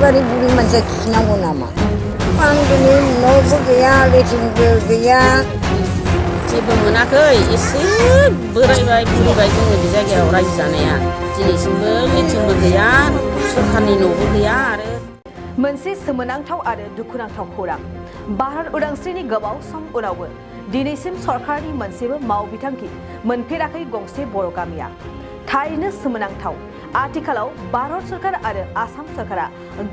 बारि बुरि मानसिया खिनांगौ नामा आं दिनै न'बो गैया लेट्रिनबो गैया जेबो मोनाखै एसे बोरायबाय बुरिबाय जोङो बे जायगायाव रायजो जानाया दिनैसिमबो लेट्रिनबो गैया सरखारनि न'बो गैया आरो मोनसे सोमोनांथाव आरो दुखुनांथाव खौरां भारत उदांस्रिनि गोबाव सम उनावबो दिनैसिम सरकारनि मोनसेबो मावबिथांखि मोनफेराखै गंसे बर' गामिया थारैनो सोमोनांथाव आथिखालाव भारत सरकार आरो आसाम सरकारा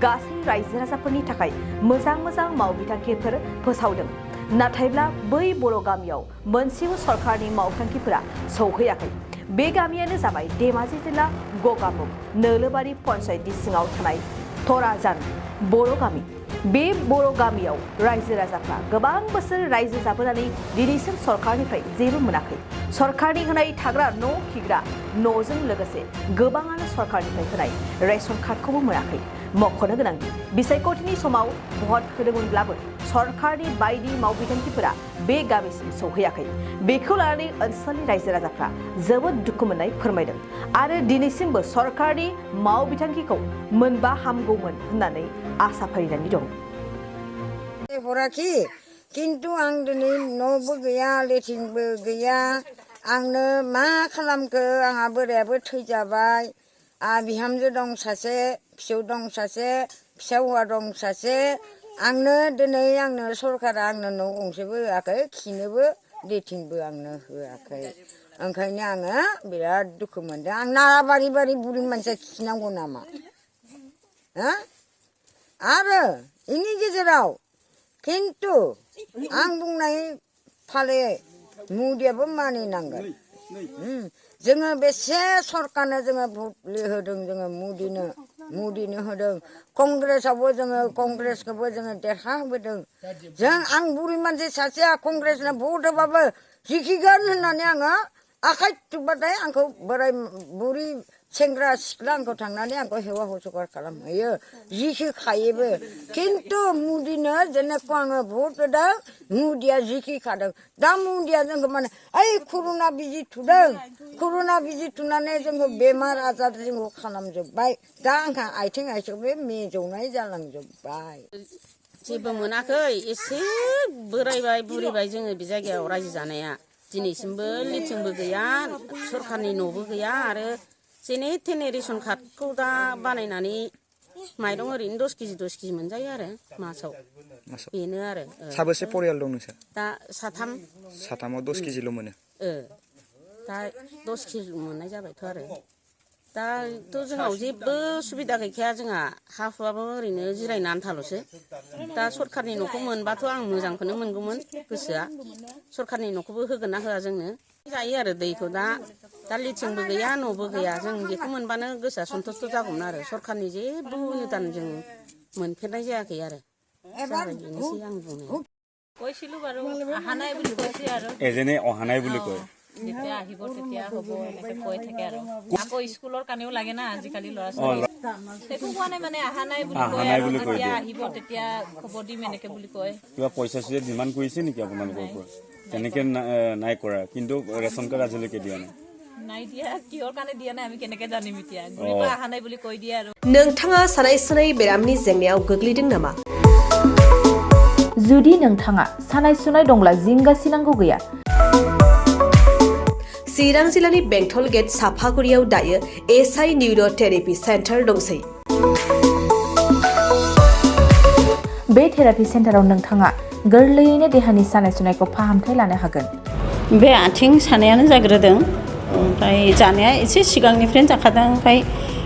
गासै रायजो राजाफोरनि थाखाय मोजां मोजां मावबिथांखिफोर फोसावदों नाथायब्ला बै बर' गामियाव मोनसेबो सरकारनि मावथांखिफोरा सौहैयाखै बे गामियानो जाबाय धेमाजि जिल्ला गगामुख नोलोबारि पन्चायतनि सिङाव थानाय थराजान बर' गामि बे बर' गामियाव रायजो राजाफ्रा गोबां बोसोर रायजो जाबोनानै दिनैसिम सरकारनिफ्राय जेबो मोनाखै सरकारनि होनाय थाग्रा न' खिग्रा न'जों लोगोसे गोबाङानो सरकारनिफ्राय होनाय रेशन कार्डखौबो मोनाखै मख'नो गोनांदि बिसायख'थिनि समाव भट होदोंमोनब्लाबो सरकारनि बायदि मावबिथांखिफोरा बे गामिसिम सौहैयाखै बेखौ लानानै ओनसोलनि रायजो राजाफ्रा जोबोद दुखु मोननाय फोरमायदों आरो दिनैसिमबो सरकारनि मावबिथांखिखौ मोनबा हामगौमोन होननानै आसा फारिनानै दं हराखै खिन्थु आं दिनै न'बो गैया लेट्रिनबो गैया आंनो मा खालामखो आंहा बोरायाबो थैजाबाय बिहामजो दं सासे फिसौ दं सासे फिसा हौवा दं सासे आंनो दिनै आंनो सरकारा आंनो न' गंसेबो होआखै खिनोबो लेट्रिनबो आंनो होआखै ओंखायनो आङो बिराद दुखु मोनदों आं नारा बारि बारि बुरि मानसिया खिनांगौ नामा आरो इनि गेजेराव खिन्थु आं बुंनाय फाले मुदियाबो मानिनांगोन जोङो बेसे सरकारनो जोङो भट होदों जोङो मुदिनो होदों कंग्रेसावबो जोङो कंग्रेसखौबो जोङो देरहाहोबोदों जों आं बुरि मानसि सासेया कंग्रेसनो भट होबाबो जिखिगोन होननानै आङो आखाइ थुबाथाय आंखौ बोराय बुरि सेंग्रा सिख्ला आंखौ थांनानै आंखौ हेवा हसकार खालामहैयो जिखिखायोबो खिन्थु मुदिनो जेनेखौ आङो भट होदों मुदिया जिखिखादों दा मुदिया जोंखौ माने ओइ कर'ना बिजि थुदों कर'ना बिजि थुनानै जोंखौ बेमार आजार जोंखौ खालामजोब्बाय दा आंहा आथिं बे मेजौनाय जालांजोब्बाय जेबो मोनाखै एसे बोरायबाय बुरिबाय जोङो बे जायगायाव रायजो जानाया दिनैसिमबो लेट्रिनबो गैया सरखारनि न'बो गैया आरो जेने थेने रेशन कार्डखौ दा बानायनानै माइरं ओरैनो 10 केजि मोनजायो आरो मासाव बेनो आरो साबेसे परियाल दं नोंसोर दा साथामाव 10 केजिल' मोनो दा 10 केजि मोननाय जाबायथ' आरो दाथ' जोंनाव जेबो सुबिदा गैखाया जोंहा हा हुआबो ओरैनो जिरायनो आन्थाल'सो दा सरखारनि न'खौ मोनबाथ' आं मोजांखौनो मोनगौमोन गोसोआ सरखारनि न'खौबो होगोन ना होआ जोंनो जायो आरो दैखौ दा लेट्रिनबो गैया न'बो गैया जों बेखौ मोनबानो गोसोआ सन्थुष्ट जागौमोन आरो सरखारनि जेबो अनुदान जों मोनफेरनाय जायाखै आरो जाबाय बेनोसै आं बुंनाया কৈছিলো বাৰু অহা নাই বুলি কৈছে আৰু এজনে অহা নাই বুলি কয় যেতিয়া আহিব তেতিয়া হ'ব এনেকৈ কৈ থাকে আৰু আকৌ স্কুলৰ কাৰণেও লাগে না আজিকালি ল'ৰা ছোৱালী সেইটো কোৱা নাই মানে অহা নাই বুলি কয় আৰু যেতিয়া আহিব তেতিয়া খবৰ দিম এনেকৈ বুলি কয় কিবা পইচা চইচা ডিমাণ্ড কৰিছে নেকি আপোনালোকৰ পৰা তেনেকৈ নাই কৰা কিন্তু ৰেচন কাৰ্ড আজিলৈকে দিয়া নাই দিয়া কিহৰ কাৰণে দিয়া নাই আমি কেনেকৈ জানিম এতিয়া গুৰিপা অহা নাই বুলি কৈ দিয়ে আৰু नोंथाङा सानाय सुनाय बेरामनि जेंनायाव गोग्लैदों नामा जुदि नोंथाङा सानाय सुनाय दंब्ला जिंगासिनांगौ गैया चिरां जिल्लानि बेंटल गेट साफागुरियाव दायो एसआइ निउर' थेरापि सेन्टार दंसै बे थेरापि सेन्टाराव नोंथाङा गोरलैयैनो देहानि सानाय सुनायखौ फाहामथाय लानो हागोन बे आथिं सानायानो जाग्रोदों ओमफ्राय जानाया एसे सिगांनिफ्रायनो जाखादों ओमफ्राय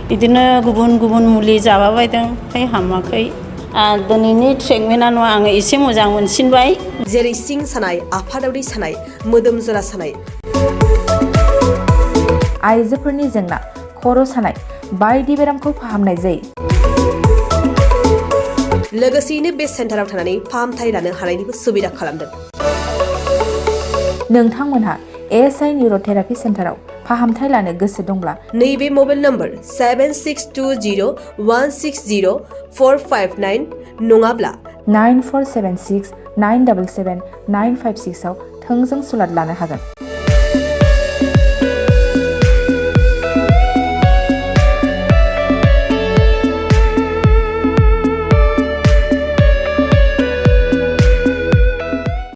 बिदिनो गुबुन गुबुन मुलि जाबाबायदों ओमफ्राय हामाखै दिनैनि ट्रिटमेन्टआ नङा आङो एसे मोजां मोनसिनबाय जेरै सिं सानाय आफादावरि सानाय मोदोम जरा सानाय आइजोफोरनि जेंना खर' सानाय बायदि बेरामखौ फाहामनाय जायो लोगोसेयैनो बे सेन्टाराव थानानै फाहामथाय लानो हानायनिबो सुबिदा खालामदों नोंथांमोनहा एसआइ निउर' थेरापि सेन्टाराव फाहामथाय लानो गोसो दंब्ला नैबे मबाइल नम्बर 7620160459 नङाब्ला 9476977956 आव थोंजों सुलाद लानो हागोन